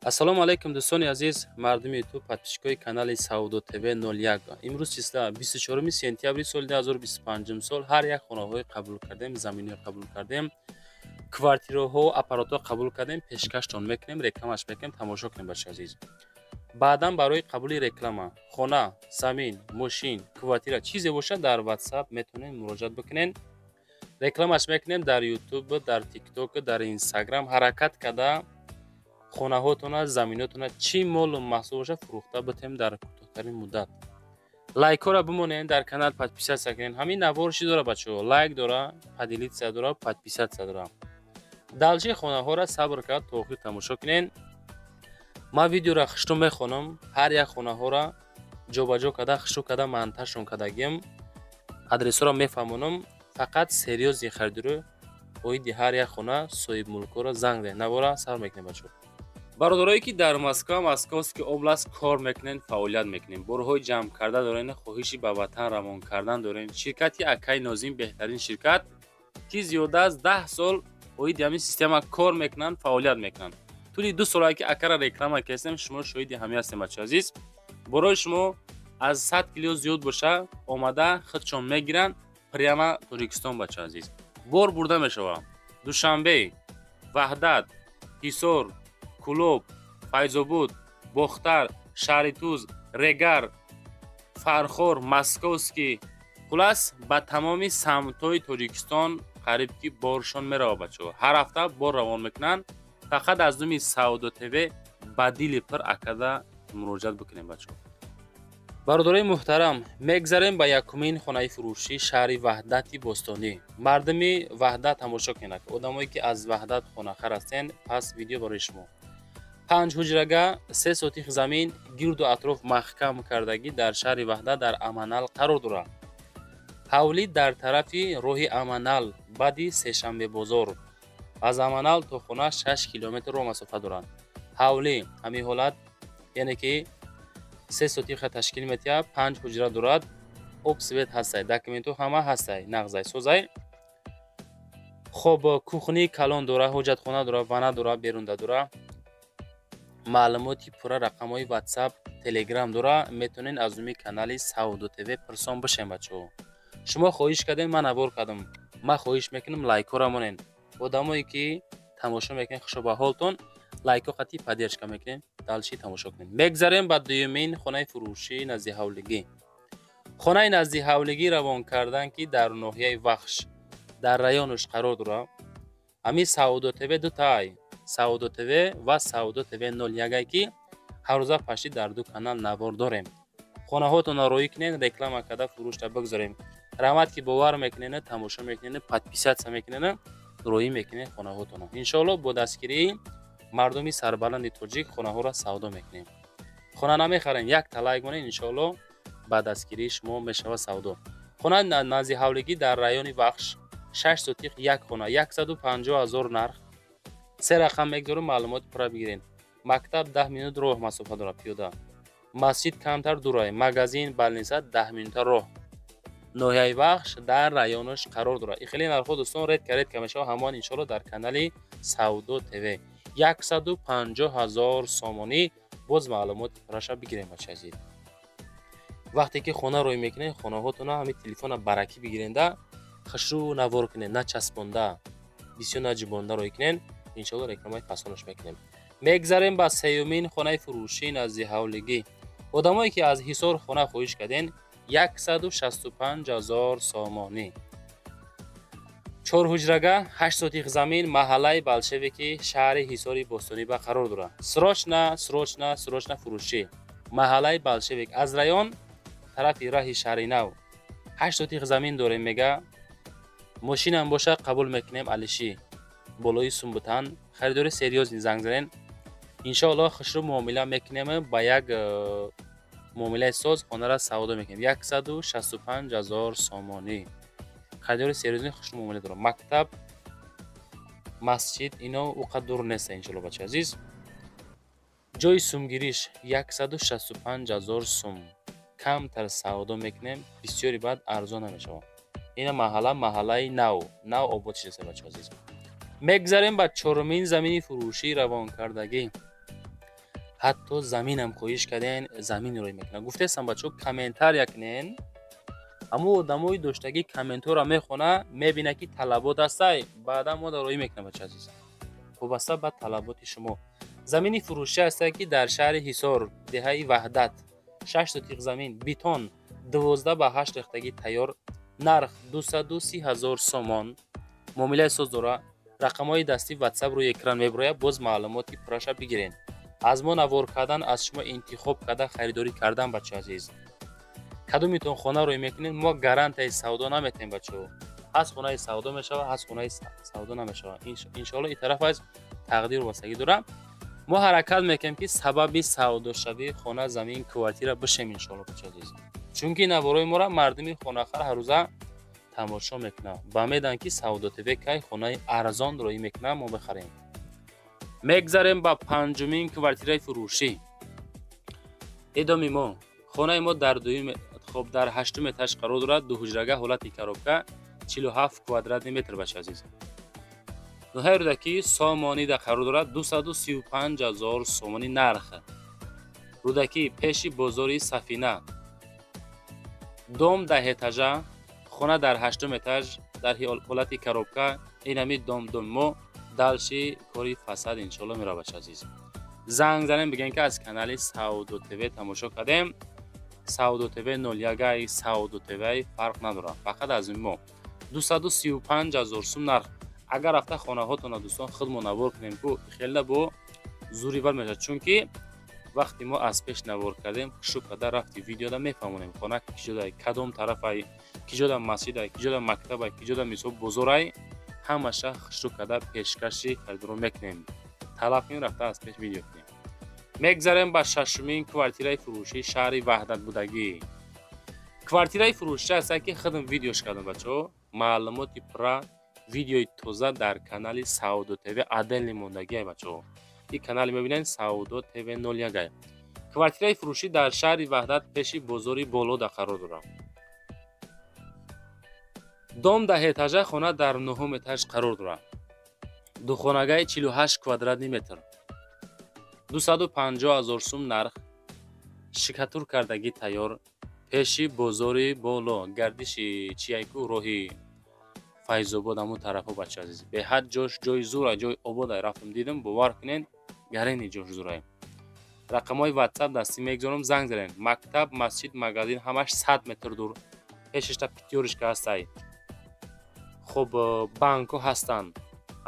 Ассалому алайкум, дӯстони азиз, мардуми Ютуб, подписчикои канали Савдо ТВ 01. Имрӯз числа 24 сентябри соли 2025 сол. Ҳар як хонаҳое қабул кардем, заминҳое қабул кардем, квартираҳо, аппаратҳо қабул кардем, пешкаштон мекунем, рекламаш мекунем, тамошо кунем, бачаи азиз. Баъдан барои қабули реклама хона, замин, мошин, квартира, чизе бошад, дар WhatsApp метавонед муроҷиат бикунед. Рекламаш мекунем дар Ютуб, дар Тикток, дар Инстаграм. Ҳаракат карда хонаҳотона, заминотона, чӣ молу маҳсул бошад, фурӯхта битем дар кӯтоҳтарин муддат. Лайкҳоро бимонед, дар канал подписаться кунед. Ҳамин навор чӣ дора, бачаҳо? Лайк дора, поделиться дора, подписаться дора. Дальше хонаҳоро сабр кард то охир тамошо кунед. Ман видеоро хушрӯ мехонам, ҳар як хонаҳоро ҷобаҷо карда, хушрӯ карда, монтажшон кардагиам, адресҳоро мефаҳмонам. Фақат серьёзный харидорӣ оиди ҳар як хона соҳибмулкҳоро занг занед. Навора сар мекунем, бачаҳо. Бародарое ки дар Москва, Московский область кор мекунед, фаъолият мекунед, борҳои ҷамъ карда доред, хоҳиши ба ватан равон кардан доред, ширкати акаи Нозим беҳтарин ширкат, ки зиёда аз 10 сол оиди ҳамин система кор мекунанд, фаъолият мекунанд. Тӯли 2 солае ки акара реклама кардем, шумо шоҳиди ҳамин ҳастем, бачаи азиз. Борои шумо аз 100 кило зиёд боша, омада худшон мегиранд прямо Тоҷикистон, бачаи азиз. Бор бурда мешавад Душанбе, Ваҳдат, Ҳисор, Кӯлоб, Файзобуд, Бохтар, Шаҳритуз, Регар, Фархор, Московский, хулас, ба тамоми самтҳои Тоҷикистон қариб ки боршон меравад, бачаҳо. Ҳар ҳафта бор равон мекунанд. Фақат аз номи Савдо ТВ ба дили пир акада муроҷиат бикунем, бачаҳо. Бародарои муҳтарам, мегзарем ба якумин хонаи фурӯшӣ, шаҳри Ваҳдати бостонӣ. Мардуми Ваҳдат, тамошо кунед. Одамое ки аз Ваҳдат хонахар ҳастен, пас видео барои шумо. Панҷ ҳуҷрага, 3 сотих замин, гирду атроф маҳкам кардагӣ, дар шаҳри Ваҳдат, дар Аманал қарор дорад. Ҳавлӣ дар тарафи роҳи Аманал, баъди Сешанбебозор. Аз Аманал то хона 6 километр роҳ масофа дорад. Ҳавлӣ ҳамин ҳолат, яъне ки 3 сотиха ташкил метиҳад, панҷ ҳуҷра дорад, об, свет ҳастай, документҳо ҳама ҳастай, нағзай, созай. Хоб, кухни калон дора, ҳоҷатхона дора, ванна дора, берунда дора. Маълумоти пурра, рақамҳои Ватсап, Телеграм дора. Метавонед аз номи канали Савдо ТВ пирсон бошем, бачаҳо. Шумо хоҳиш кардем, ман навор кардам. Ман хоҳиш мекунам, лайкҳоро монед. Одамое ки тамошо мекунед, хушо ба ҳолтон, лайкҳо қатъи поддержка мекунем. Дальше тамошо кунем. Мегзарем ба дуюмин хонаи фурӯшӣ, назди ҳавлигӣ. Хонаи назди ҳавлигӣ равон кардан, ки дар ноҳияи Вахш, дар районаш қарор дорад. Ҳамин Савдо ТВ дутай, Савдо ТВ ва Савдо ТВ 01, ки ҳаррӯза пашти дар ду канал навор дорем. Хонаҳотонро роҳӣ кунед, реклама карда фурӯшта бигзорем. Раҳмат, ки бовар мекунед, тамошо мекунед, подписаться мекунед, роҳӣ мекунед хонаҳотонро. Иншоалло, бо дастгирии мардуми сарбаланди тоҷик хонаҳоро савдо мекунем. Хона намехарем, якта лайк монед, иншоалло, ба дастгирии шумо мешавад савдо. Хона назди ҳавлигӣ, дар райони Вахш, 6 сотих, як хона, 150 000 нарх. Се рақам мегузорем, маълумоти пурра бигиред. Мактаб 10 минут роҳ масофа дорад пиёда, масҷид камтар дурай, магазин, больница 10 минута роҳ. Ноҳияи Вахш, дар районаш қарор дорад. И хеле нархҳо, дӯстон, редко редко мешавад. Ҳамон иншоалло дар канали Савдо ТВ 150 000 сомонӣ. Боз маълумоти пурраша бигирем, бачаи азиз. Вақте ки хона рӯй мекунед, хонаҳотона ҳамин телефона баракӣ бигиренда, хушрӯ навор кунед, начаспонда, бисёр наҷибонда рӯй кунед. Иншоалло, рекламаи фасонаш мекунем. Мегзарем ба сеюмин хонаи фурӯшӣ, назди ҳавлигӣ. Одамое ки аз Ҳисор хона хоҳиш карден, 165 ҳазор сомонӣ. Чорҳуҷрага, 8 сотих замин, маҳаллаи Болшевики, шаҳри Ҳисори бостонӣ ба қарор дорад. Срочно, срочно, срочно фурӯшӣ. Маҳаллаи Болшевик, аз район тарафи раҳи Шаҳри Нав. 8 сотих замин дорем, мега. Мошинам боша, қабул мекунем, алиши болои сумбутан. Харидори серьёзный занг занен. Иншоалло, хушрӯ муомила мекунем, ба як муомилаи соз хонара савдо мекунем. 165 ҳазор сомонӣ. Харидори серьёзный, хушрӯ муомила дорам. Мактаб, масҷид ино ӯ қадр дур неста, иншоалло, бачаи азиз. Ҷои сумгириш 165 ҳазор сум. Камтар савдо мекунем, бисёри баъд арзон намешавад. Ина маҳалла, маҳаллаи нав нав обод шудааст, бачаи азиз. Мегзарем ба чорумин замини фурӯшӣ равонкардагӣ. Ҳатто заминам хоҳиш карден, замин рӯй мекунад. Гуфтестам, бачаҳо, комментария кунен. Ҳамун одамои доштагӣ комментҳоро мехона, мебина, ки талабот ҳастай, баъдан мо рӯй мекунам, бача азиз, вобаста ба талаботи шумо. Замини фурӯшӣ ҳастае, ки дар шаҳри Ҳисор, деҳаи Ваҳдат, 6 сотиқ замин, бетон 12 ба 8 рехтагӣ тайёр, нарх 230 000 сомон, муомилаи соз дора. Рақамҳои дастӣ Ватсап рӯи экран мебирояд, боз маълумоти пурраша бигирен. Аз мо навор кардан, аз шумо интихоб карда, харидорӣ кардан. Бача азиз, кадомитон хона рӯй мекунед, мо гарантияи савдо наметиҳем, бачаҳо. Ҳаст хонаи савдо мешавад, ҳаст хонаи савдо намешавад. Иншоалло, ин тараф аз тақдир вобастагӣ дорад. Мо ҳаракат мекунем, ки сабаби савдошавии хона, замин, квартира бишем, иншоалло, бача азиз, чунки наворои моро мардуми хонахар ҳаррӯза тамошо мекунад ва медонанд, ки Савдо ТВ кай хонаи арзон роӣ мекунад, мо бихарем. Мегзарем ба панҷумин квартираи фурӯшӣ. Идоми мо, хонаи мо дар дуюм, хоб, дар ҳаштум этаж қарор дорад. Дуҳуҷрага, ҳолати коробка, 47 квадратный метр, бача азиз. Ноҳияи Рӯдакӣ, Сомонида қарор дорад, 235 000 сомонӣ нарх. Рӯдакӣ, пеши бозори Сафина, дом 10 этажа, хона дар ҳаштум этаж, дар ҳолати коробка. Инами дом, дом мо дальше кори фасад, иншоалло, меравад. Бача азиз, занг занем, бигем, ки аз канали Савдо ТВ тамошо кардем. Савдо ТВ 01-ай, Савдо ТВ фарқ надорад, фақат аз мо 235 000 сум нарх. Агар рафта хонаҳотона, дӯстон, худмо навор кунем, ку хеле бо зури бар мешавад, чунки вақте мо аз пеш навор кардем, хушу карда рафти, видеода мефаҳмонем, хона киҷодай, кадом тарафай, киҷода масҷидай, киҷода мактабай, киҷода, мисол, бозорай, ҳамаша хушу карда пешкаши харидоро мекунем. Талаб кунем, рафта аз пеш видео кунем. Мегзарем ба шашумин квартираи фурӯшии шаҳри Ваҳдат будагӣ. Квартираи фурӯшӣ ҳаста, ки худам видеош кардам, бачаҳо. Маълумоти пурра, видеои тоза дар канали Савдо ТВ отдельный мондагиай, бачаҳо. Ин канале мебинед, Савдо ТВ 01-ай. Квартираи фурӯшӣ дар шаҳри Ваҳдат, пеши бозори Болода қарор дорад. Дом 10 этажа, хона дар нуҳум этаж қарор дорад. Духонагаи 48 квадратный метр, 250 000 сум нарх, штукатур кардагӣ тайёр, пеши бозори Боло, гардиши чияйку, роҳи Файзобод, ҳамун тарафҳо. Бача азиз, беҳад ҷош ҷои зура, ҷои обода. Рафтам, дидам, бовар кунед, гарени ҷош зурае. Рақамҳои Ватсап дастӣ мегузорам, занг занед. Мактаб, масҷид, магазин ҳамаш 100 метр дур, пешашта Пятёрочка ҳастай. Хуб, банкҳо ҳастанд,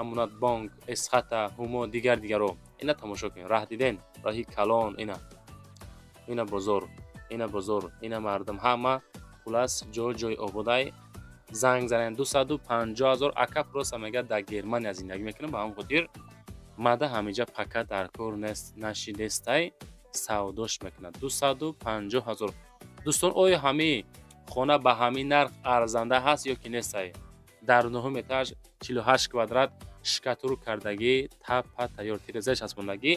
Амонат бонк, Эсхата, Ҳумо, дигар дигаро. Ина тамошо кунед, раҳ диден, раҳи калон, ина, ина бозор, ина бозор, ина мардум ҳама. Хулас, ҷо ҷои ободай. Занг занед, 250 000. Ака просто мегӯяд, дар Германия зиндагӣ мекунам, ба ҳамон хотир мада ҳамиҷа пока дар кор нест, нашидестай, савдош мекунад 250 000. Дӯстон, оё ҳамин хона ба ҳамин нарх арзанда ҳаст ё ки нестай? Дар нуҳум этаж, 48 квадрат, штукатур кардагӣ, тапа тайёр, тиреза часпондагӣ,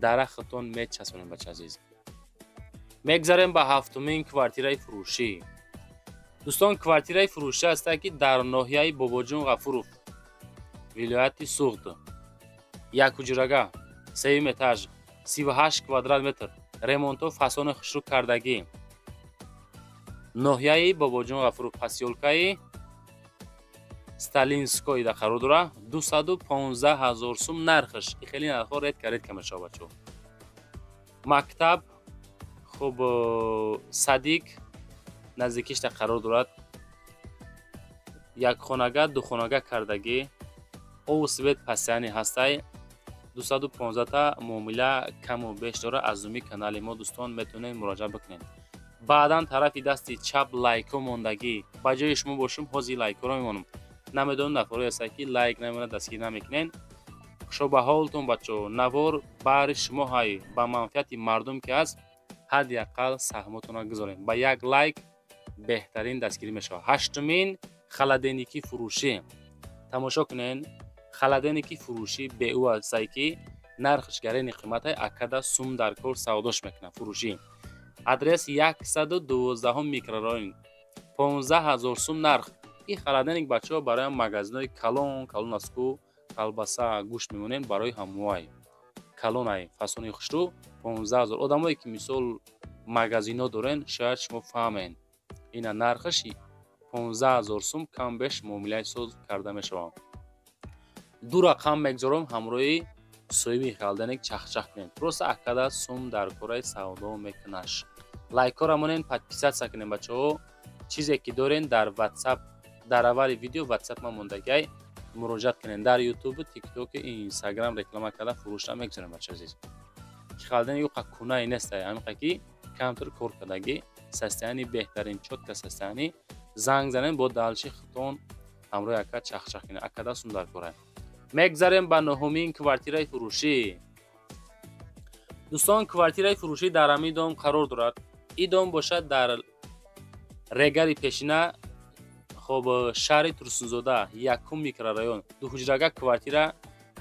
дарахтон мечаспонем, бача азиз. Мегзарем ба ҳафтумин квартираи фурӯшӣ. Дӯстон, квартираи фурӯшӣ ҳастае, ки дар ноҳияи Бобоҷон Ғафуров, вилояти Суғд, якҳуҷрага, сеюм этаж, 38 квадрат метр, ремонтҳо, фасони хушрӯ кардагӣ. Ноҳияи Бобоҷон Ғафуров, посёлкаи Сталинскойда қарор дорад, 215 000 сум нархаш. Хеле нархҳо редко, редко мешавад, бачаҳо. Мактаб, хуб, садик наздикишта қарор дорад. Якхонага, духонага кардагӣ, обу свет постоянный ҳастай. 215-та муомила каму беш дорад. Аз зуми канали мо, дӯстон, метавонед муроҷиат бикунед. Баъдан тарафи дасти чап лайкҳо мондагӣ. Ба ҷои шумо бошум, ҳозир лайкҳоро мемонам. Намедонам, нафарое ҳастанд, ки лайк намемонад, дастгирӣ намекунед. Хушо ба ҳолтон, бачаҳо. Навор баҳри шумо ҳай, ба манфиати мардум ки аст, ҳадди ақал саҳмотонро гузорем. Ба як лайк беҳтарин дастгирӣ мешавад. Ҳаштумин холодильники фурӯшӣ, тамошо кунед. Холодильники фурӯшӣ беӯ ҳастае, ки нархш гарени қиматай, акада сум дар кор, савдош мекунад, фурӯшӣ. Адрес 112 микрорайон, 15 000 сум нарх. Ин холодильник, бачаҳо, барои магазинҳои калон калон аст ку, колбаса, гӯшт мемонем, барои ҳамвай. Калонай, фасони хушрӯ, 15 000. Одамое ки мисол магазино дорен, шояд шумо фаҳмен. Ина нархаш 15 000 сум, кам беш муомилаи соз карда мешавад. Ду рақам мегзорам, ҳамроҳи соҳиби холодильник чахчах кунем. Просто акада сум дар кораи савдо мекунаш. Лайкҳоро монен, подписаться кунем, бачаҳо. Чизе ки дорен, дар WhatsApp, дар аввали видео WhatsApp ма мондагиай, муроҷиат кунем. Дар YouTube, TikTok, Instagram реклама карда фурӯшта мегузорем, бача азиз. Ки холодильник юқа кунае нестай, ҳамиқа ки камтар кор кардагӣ, состояние беҳтарин, чётко состояние. Занг занем, бо дальше худтон ҳамроҳи ака чахчах кунем. Акада сум дар кора. Мегзарем ба нуҳумин квартираи фурӯшӣ. Дӯстон, квартираи фурӯшӣ дар ҳамин дом қарор дорад. Ин дом бошад дар Регари пешина, хоб, шаҳри Турсунзода, якум микрорайон. Дуҳуҷрага квартира,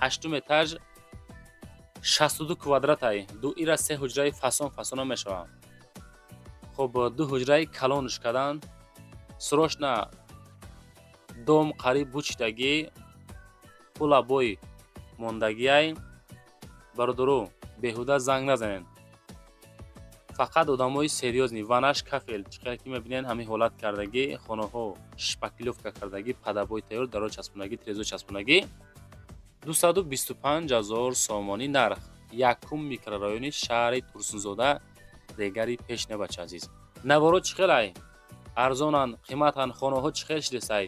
ҳаштум этаж, 62 квадратай. Ду ира се ҳуҷраи фасон фасона мешавад. Хоб, ду ҳуҷраи калонш кардан. Срочно дом қариб бучидагӣ, пулабой мондагиай. Бародаро, беҳуда занг назанед, фақат одамои серьёзный. Ванаш кафел, чӣ қадр ки мебинед, ҳамин ҳолат кардагӣ, хонаҳо шпаклёвка кардагӣ, под обои тайёр, даро часпондагӣ, тирезо часпондагӣ. 225 000 сомонӣ нарх. Якум микрорайони шаҳри Турсунзода, Регари пешина. Бача азиз, наворо чӣ хелай? Арзонанд, қиматанд? Хонаҳо чӣ хел шидесай?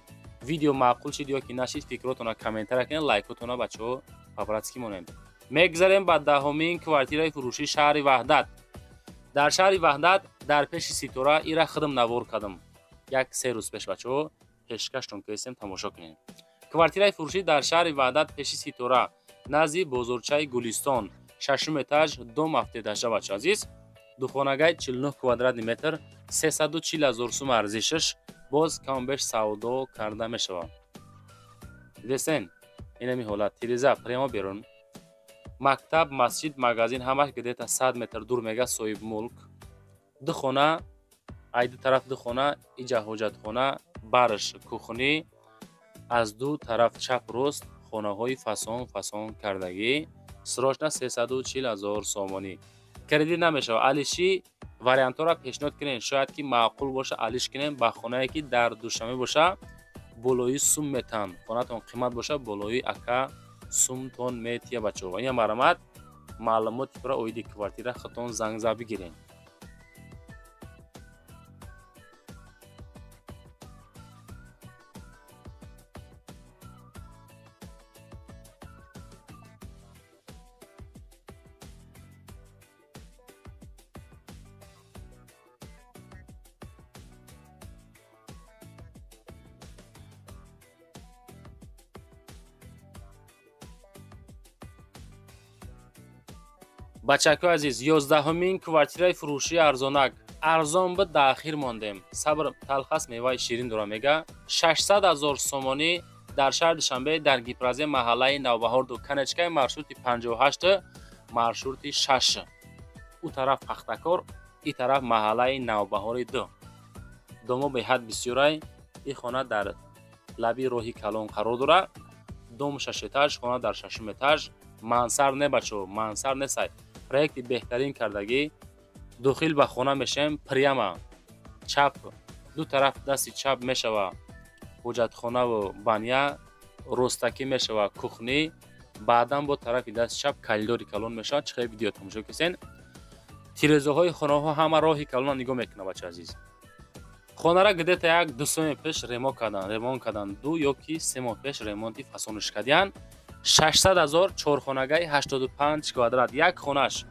Видео маъқул шид ё ки нашид, фикротона комментария кунед, лайкотона, бачаҳо, по-братски монед. Мегзарем ба даҳумин квартираи фурӯшии шаҳри Ваҳдат. Дар шаҳри Ваҳдат, дар пеши Ситора, ира худам навор кардам як се рӯз пеш, бачаҳо, пешкаштон кардем, тамошо кунед. Квартираи фурӯшӣ дар шаҳри Ваҳдат, пеши Ситора, назди бозорчаи Гулистон, шашум этаж, дом ҳафтетажа. Бача азиз, духонагаи 49 квадратный метр, 340 000 сум арзишаш, боз камбеш савдо карда мешавад. Дидесен, инами ҳолат, тиреза прямо берун, мактаб, масҷид, магазин ҳамаш где-то 100 метр дур, мега соҳибмулк. Ду хона, ай ду тараф ду хона, иҷа ҳоҷатхона, барш кухни, аз ду тараф чап рост хонаҳои фасон фасон кардагӣ. Срочно 340 000 сомонӣ, кредит намешавад. Алиши вариантҳоро пешниҳод кунем, шояд ки маъқул боша, алиш кунем ба хонае ки дар Душанбе боша, болои сум метаҳанд. Хонатон қимат боша, болои ака сумтон метия, бачаҳо. Ина марҳамат, маълумоти пурра оиди квартира худтон занг зад бигирем. Бачакҳои азиз, 11-умин квартираи фурӯшии арзонак. Арзон буд, дар ахир мондем. Сабр талх аст, меваи ширин дора, мега. 600 000 сомонӣ, дар шаҳри Душанбе, дар Гипрозе, маҳаллаи Навбаҳор ду, конечкаи маршрути 58, маршрути 6. Ӯ тараф Пахтакор, ин тараф маҳаллаи Навбаҳори ду. Домо беҳад бисёрай. Ин хона дар лаби роҳи калон қарор дорад. Дом шаш этаж, хона дар шашум этаж. Мансар не, бачаҳо, мансар несай, проекти беҳтарин кардагӣ. Дохил ба хона мешавем, прямо чап, ду тараф дасти чап мешава ҳоҷатхонаву баня, ростакӣ мешава кухни, баъдан бо тарафи дасти чап коридори калон мешавад. Чӣ хеле видео тамошо кисен, тирезаҳои хонаҳо ҳама роҳи калона нигоҳ мекунад. Бача азиз, хонара где-то як ду се моҳ пеш ремонт карданд, 2 ё ки 3 моҳ пеш ремонти фасониш кардиянд. 600 000, чорхонагаи 85 квадрат, як хонаш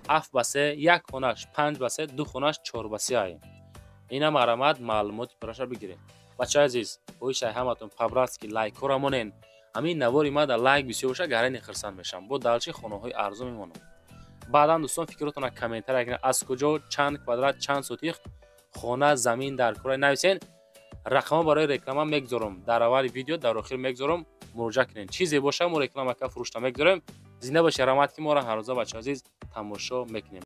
7 ба 3, як хонаш 5 ба 3, ду хонаш 4 ба 3 ай. Ина марҳамат, маълумоти пурраша бигиред. Бачаи азиз, хоҳишай ҳаматон, по-братски лайкҳоро монен. Ҳамин навори ма дар лайк бисёр боша, гарани хирсанд мешавам, бо дальше хонаҳои арзон мемонам. Баъдан, дӯстон, фикротонро комментария кунед, аз куҷо, чанд квадрат, чанд сотих хона, замин дар кора нависен. Рақамҳо барои реклама мегузорам дар аввали видео, дар охир мегузорам, муроҷиат кунед. Чизе боша, мо реклама ка фурӯшта мегузорем. Зинда бошед, раҳмат, ки моро ҳаррӯза, бачаи азиз, тамошо мекунем.